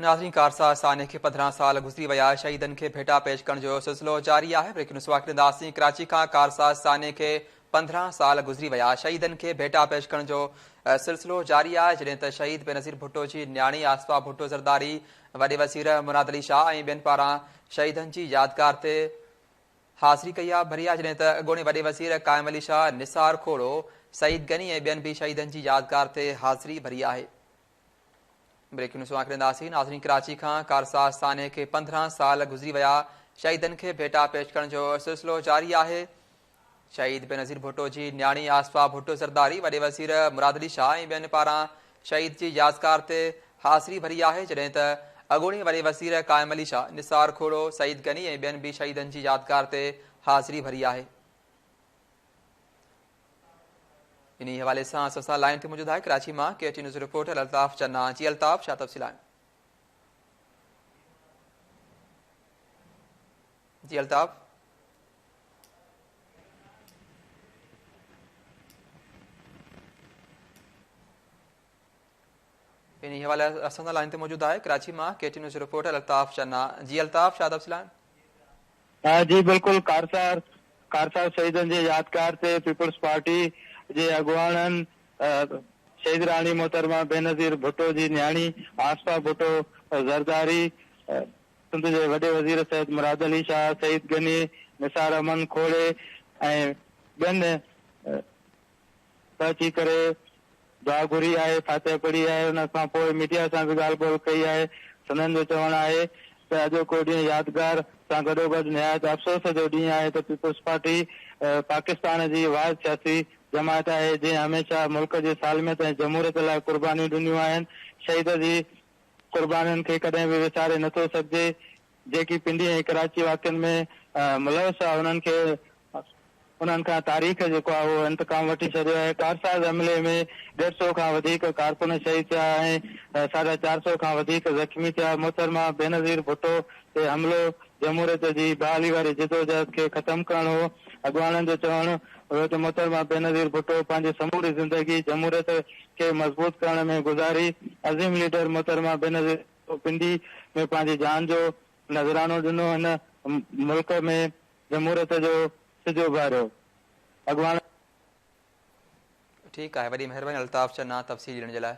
ناظرين ڪارساز سانحي کي 15 سال گذري ويا، شهيدن کي ڀيٽا پيش ڪرڻ جو سلسلو جاري آهي. بريڪنگ نيوز واقع ڏينداسين، ڪراچي کان ڪارساز سانحي کي 15 سال گذري ويا، شهيدن کي ڀيٽا پيش ڪرڻ جو سلسلو جاري آهي. جڏهن ته شهيد بينظير ڀٽو جي نياڻي آصفه ڀٽو زرداري، وڏي وزير مراد علي شاهه ۽ ٻين پاران شهيدن جي يادگار تي حاضري ڪئي آهي ڀري آهي. جڏهن ته اڳوڻي وڏي وزير قائم علي شاهه، نثار کوڙو، سعيد غني ۽ ٻين به شهيدن جي يادگار تي حاضري ڀري آهي. بريڪنگ نيوز اوهان کي ڏينداسين، ناظرين ڪراچي کان ڪارساز سانحي کي 15 سال گذري ويا، شهيدن کي ڀيٽا پيش ڪرڻ جو سلسلو جاري آهي. شهيد بينظير ڀٽو جي نياڻي آصفه ڀٽو زرداري، وڏي وزير مراد علي شاهه ۽ ٻين پاران شهيد جي يادگار تي حاضري ڀري آهي. جڏهن ته اڳوڻي وڏي وزير قائم علي شاهه، نثار کوڙو، سعيد غني ۽ ٻين به شهيدن جي يادگار تي حاضري ڀري آهي. انهي حوالي سان اسان سان لائين تي موجود آهي ڪراچي مان K T news reporter Altaf Channa. جي الطاف، ڇا تفصيل آهن؟ جي الطاف. انهي حوالي اسان سان لائين تي موجود آهي ڪراچي مان K T news reporter Altaf Channa. جي الطاف، ڇا تفصيل آهن؟ جي بلڪل، ڪارسار ڪارسار شهيدن جي يادگار تي پيپلز پارٽي جي اڳواڻن شهيد راڻي محترمه بينظير ڀٽو جي نياڻي آصفه ڀٽو زرداري، سنڌ جي وڏي وزير سيد مراد علي شاهه، سعيد غني، نثار احمد کوڙي ۽ ٻين پهچي ڪري دعا گهري آهي، فاتحه پڙهي آهي، ان کان پوء ميڊيا سان به ڳالهه ٻولهه ڪئي آهي، سندن جو چوڻ آهي ته اڄوڪو ڏينهن يادگار سان گڏوگڏ نهايت افسوس جو ڏينهن آهي ته پيپلز پارٽي پاڪستان جي واحد سياسي جماعت آهي جنهن هميشه ملڪ جي سالميت ۽ جمهوريت لاء قربانيون ڏنيون آهن، شهيد جي قربانين کي ڪڏهن به وساري نٿو سگهجي، جيڪي پنڊي ۽ ڪراچي واقعن ۾ ملوث هئا انهن کي انهن کان تاريخ جيڪو آهي اهو انتقام وٺي ڇڏيو آهي. ڪارساز حملي ۾ ڏيڍ سئو کان وڌيڪ ڪارڪن شهيد ٿيا ۽ ساڍا چار سئو کان وڌيڪ زخمي ٿيا. محترمه بينظير ڀٽو تي حملو جمهوريت جي بحالي واري جدوجهد کي ختم ڪرڻ هو. اڳواڻن جو چوڻ هيو ته محترمه بينظير ڀٽو پنهنجي سموري زندگي جمهوريت کي مضبوط ڪرڻ ۾ گذاري. عظيم ليڊر محترمه بينظير ڀٽو پنڊي ۾ پنهنجي جان جو نذرانو ڏنو. هن ملڪ ۾ جمهوريت جو سج اڀاريو. اڳواڻ. ٺيڪ آهي وڏي مهرباني الطاف چنا تفصيل ڏيڻ جي لاء.